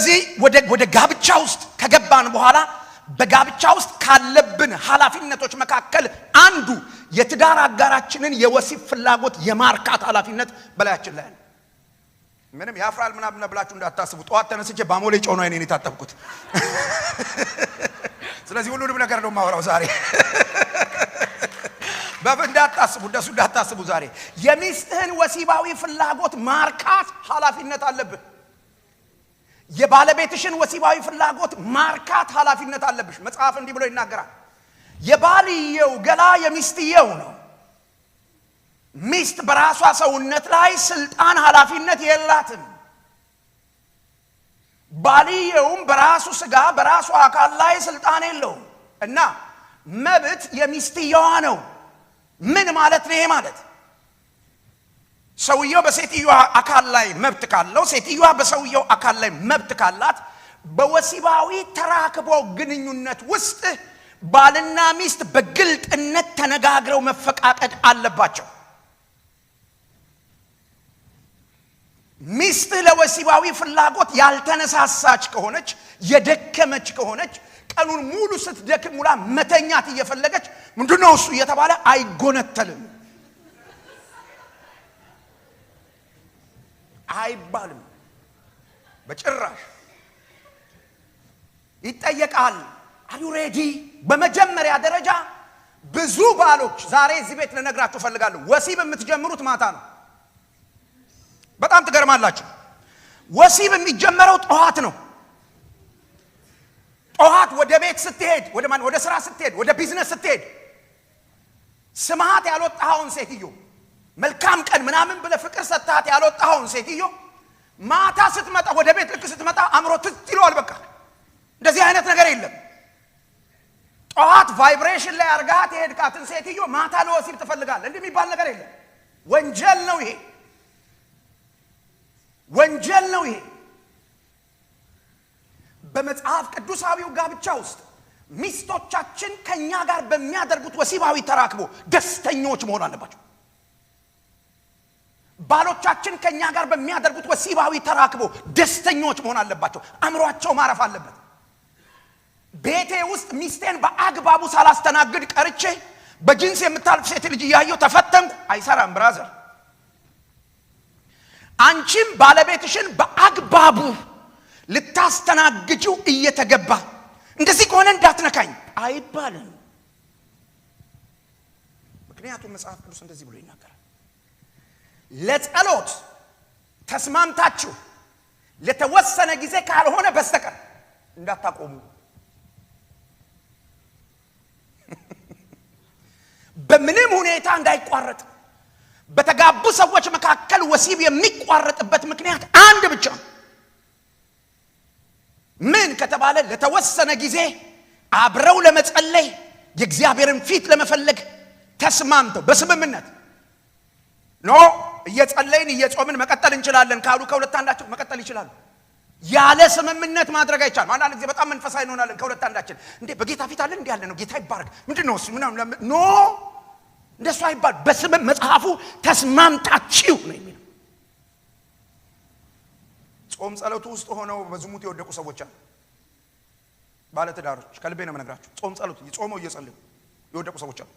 ስለዚህ ወደ ጋብቻ ውስጥ ከገባን በኋላ በጋብቻ ውስጥ ካለብን ኃላፊነቶች መካከል አንዱ የትዳር አጋራችንን የወሲብ ፍላጎት የማርካት ኃላፊነት በላያችን ላይ ነው። ምንም ያፍራል ምናምን ብላችሁ እንዳታስቡ። ጠዋት ተነስቼ ባሞሌ ጨው ነው አይኔን የታጠብኩት። ስለዚህ ሁሉንም ነገር ነው የማወራው ዛሬ። እንዳታስቡ፣ እንደሱ እንዳታስቡ። ዛሬ የሚስትህን ወሲባዊ ፍላጎት ማርካት ኃላፊነት አለብህ። የባለቤትሽን ወሲባዊ ፍላጎት ማርካት ኃላፊነት አለብሽ። መጽሐፍ እንዲህ ብሎ ይናገራል። የባልየው ገላ የሚስትየው ነው። ሚስት በራሷ ሰውነት ላይ ስልጣን፣ ኃላፊነት የላትም። ባልየውም በራሱ ስጋ፣ በራሱ አካል ላይ ስልጣን የለውም እና መብት የሚስትየዋ ነው። ምን ማለት ነው ይሄ? ማለት ሰውየው በሴትዮዋ አካል ላይ መብት ካለው፣ ሴትዮዋ በሰውየው አካል ላይ መብት ካላት፣ በወሲባዊ ተራክቦ ግንኙነት ውስጥ ባልና ሚስት በግልጥነት ተነጋግረው መፈቃቀድ አለባቸው። ሚስት ለወሲባዊ ፍላጎት ያልተነሳሳች ከሆነች፣ የደከመች ከሆነች፣ ቀኑን ሙሉ ስትደክም ውላ መተኛት እየፈለገች ምንድነው እሱ እየተባለ አይጎነተልም፣ አይባልም በጭራሽ። ይጠየቃል። Are you ready? በመጀመሪያ ደረጃ ብዙ ባሎች፣ ዛሬ እዚህ ቤት ልነግራችሁ እፈልጋለሁ። ወሲብ የምትጀምሩት ማታ ነው። በጣም ትገርማላችሁ። ወሲብ የሚጀመረው ጠዋት ነው። ጠዋት ወደ ቤት ስትሄድ፣ ወደ ማን ወደ ስራ ስትሄድ፣ ወደ ቢዝነስ ስትሄድ፣ ስምሃት ያልወጣኸውን ሴትዮ፣ መልካም ቀን ምናምን ብለህ ፍቅር ሰጥተሃት ያልወጣኸውን ሴትዮ ማታ ስትመጣ፣ ወደ ቤት ልክ ስትመጣ አእምሮ ትት ይለዋል። በቃ እንደዚህ አይነት ነገር የለም። ጠዋት vibration ላይ አርጋት የሄድካትን ሴትዮ ማታ ለወሲብ ትፈልጋለህ። እንዲህ የሚባል ነገር የለም። ወንጀል ነው ይሄ፣ ወንጀል ነው ይሄ። በመጽሐፍ ቅዱሳዊው ጋብቻ ውስጥ ሚስቶቻችን ከኛ ጋር በሚያደርጉት ወሲባዊ ተራክቦ ደስተኞች መሆን አለባቸው። ባሎቻችን ከኛ ጋር በሚያደርጉት ወሲባዊ ተራክቦ ደስተኞች መሆን አለባቸው። አእምሯቸው ማረፍ አለበት። ቤቴ ውስጥ ሚስቴን በአግባቡ ሳላስተናግድ ቀርቼ በጅንስ የምታልፍ ሴት ልጅ እያየሁ ተፈተንኩ፣ አይሰራም brother። አንቺም ባለቤትሽን በአግባቡ ልታስተናግጂው እየተገባ እንደዚህ ከሆነ እንዳትነካኝ አይባልም። ምክንያቱም መጽሐፍ ቅዱስ እንደዚህ ብሎ ይናገራል። ለጸሎት ተስማምታችሁ ለተወሰነ ጊዜ ካልሆነ በስተቀር እንዳታቆሙ። በምንም ሁኔታ እንዳይቋረጥ። በተጋቡ ሰዎች መካከል ወሲብ የሚቋረጥበት ምክንያት አንድ ብቻ ነው። ምን ከተባለ ለተወሰነ ጊዜ አብረው ለመጸለይ፣ የእግዚአብሔርን ፊት ለመፈለግ ተስማምተው በስምምነት no እየጸለይን እየጾምን መቀጠል እንችላለን ካሉ ከሁለት አንዳቸው መቀጠል ይችላሉ። ያለ ስምምነት ማድረግ አይቻልም። አንዳንድ ጊዜ በጣም መንፈሳዊ እንሆናለን። ከሁለት አንዳችን እንዴ በጌታ ፊት አለን እንዲህ ያለ ነው፣ ጌታ ይባረክ፣ ምንድን ነው እሱ ምናምን፣ no እንደሱ አይባል። በስምም መጽሐፉ ተስማምታችሁ ነው የሚለው። ጾም ጸሎቱ ውስጥ ሆነው በዝሙት የወደቁ ሰዎች አሉ። ባለትዳሮች፣ ከልቤ ነው የምነግራቸው። ጾም ጸሎት ጾመው እየጸለዩ የወደቁ ሰዎች አሉ።